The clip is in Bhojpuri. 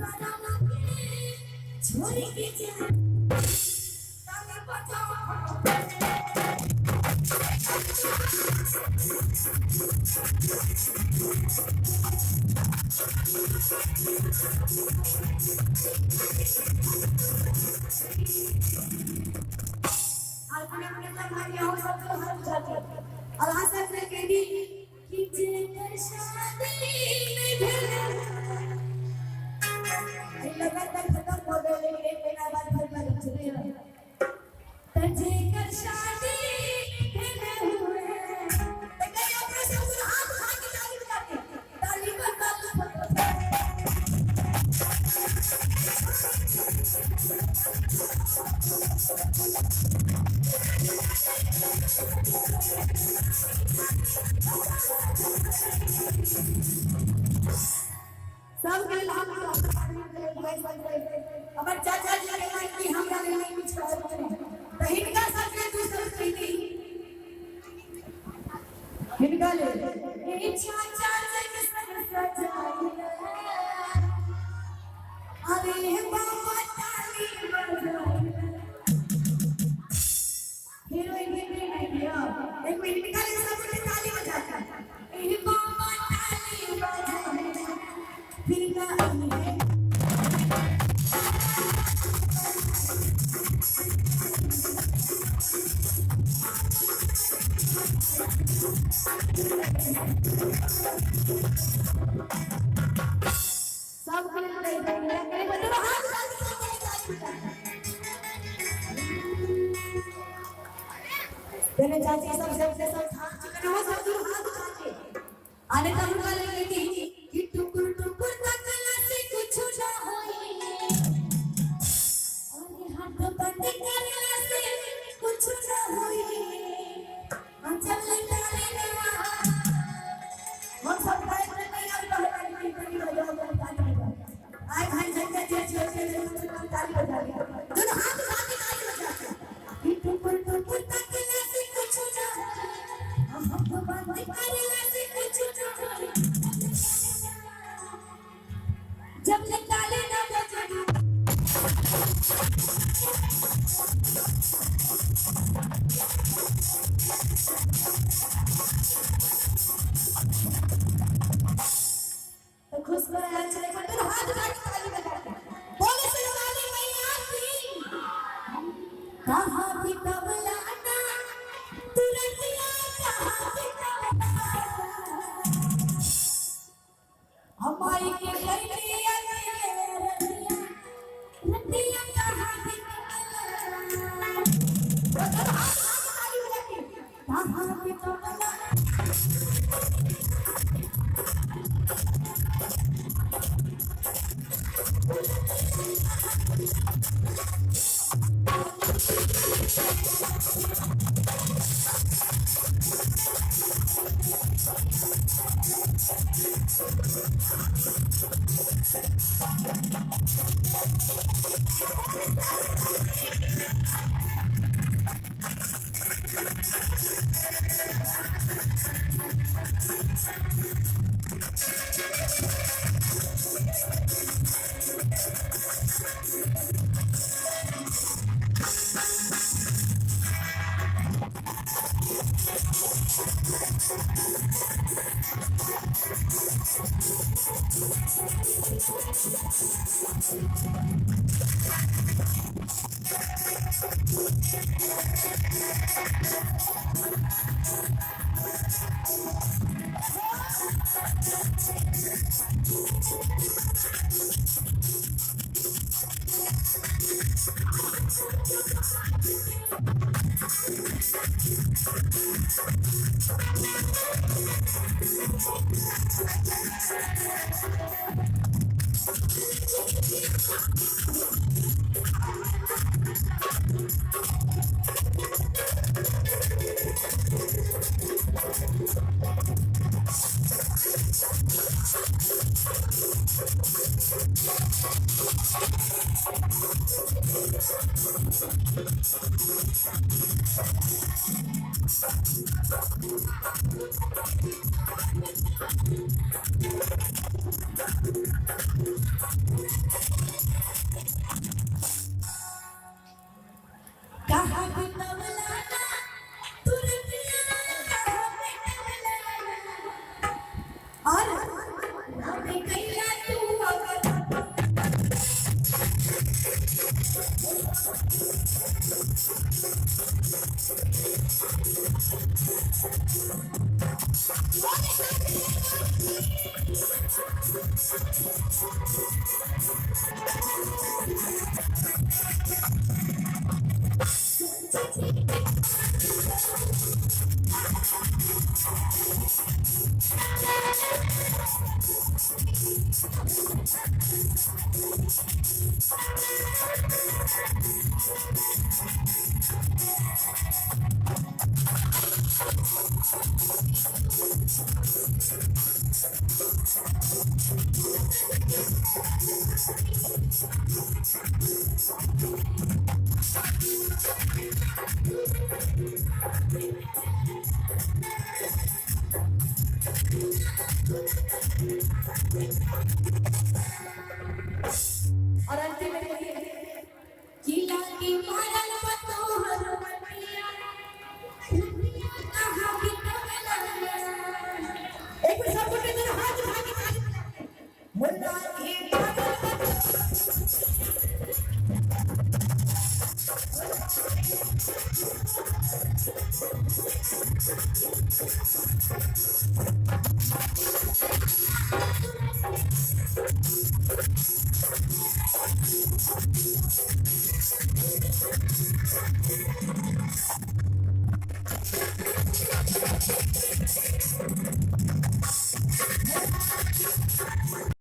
दोसरा के छोड़ के जा ताली बजाओ। और अपने अपने फरमाइया हो सब तो हर जाते और आशा करे कहनी कि जेकर शादी नहीं भेल अरे लगातार खत्म हो गए, लेकिन एक महीना बाद फिर बार चले त जेकर शादी भेल हुए त कहीं अपने से उस हाथ उठा के ताली बजाते ताली बजा लो। सब के लाभ हमर चाचा जी के नाम की हमरा लेल नहीं कुछ करत नहीं त हिनका सबके तू सब कहती हिनका ले ए चाचा जी के संग सजाइला अरे बाबा ताली बजाइला हीरोइन भी नहीं दिया एक मिनट निकाल सब ताली बजाता ए बाबा ताली बजाइला फिर ना आई है। सब के लिए नहीं देंगे करे बदलो हाथ उठा के सब के ताली बजाता। तेरे चाची सब सब से सब हाथ चिकन हो सब दूर हाथ उठा के आने का हुनका ले लेती कि टुकुर टुकुर तकला से कुछ ना होई अरे हाथ बंद करला से कुछ ना होई हम चल ताली ना हम सब गायक में नहीं अभी पहले ताली बजाई बजाओ ताली बजाओ आए भाई झंडा जे जे जे ताली बजा लिया दोनों हाथ उठा के ताली बजाते कि टुकुर टुकुर तकला से कुछ ना होई हम हाथ बंद करला से कुछ ना होई जब ले ताली ना बजे। तो खुश हो रहा है चले तो हाथ उठा के ताली बजाते बोले सुनवाली मैया की कहाँ भी तबला ना तुरंत आ कहाँ भी तबला हमारी के गलिया रतिया रतिया कहाँ भी तबला हाथ उठा के ताली बजाते कहाँ भी तबला। कहाँ बितवला ना तुरतिया, कहाँ बितवला ना। और हमें कैला तू अगर और अंतिम में कहिए किला की मारल बतोहर मटिया, कहाँ बितवला ना। एक बार सब गोटे दोनों हाथ उठा के ताली बजा के। मुन्ना की मारल बतोहर।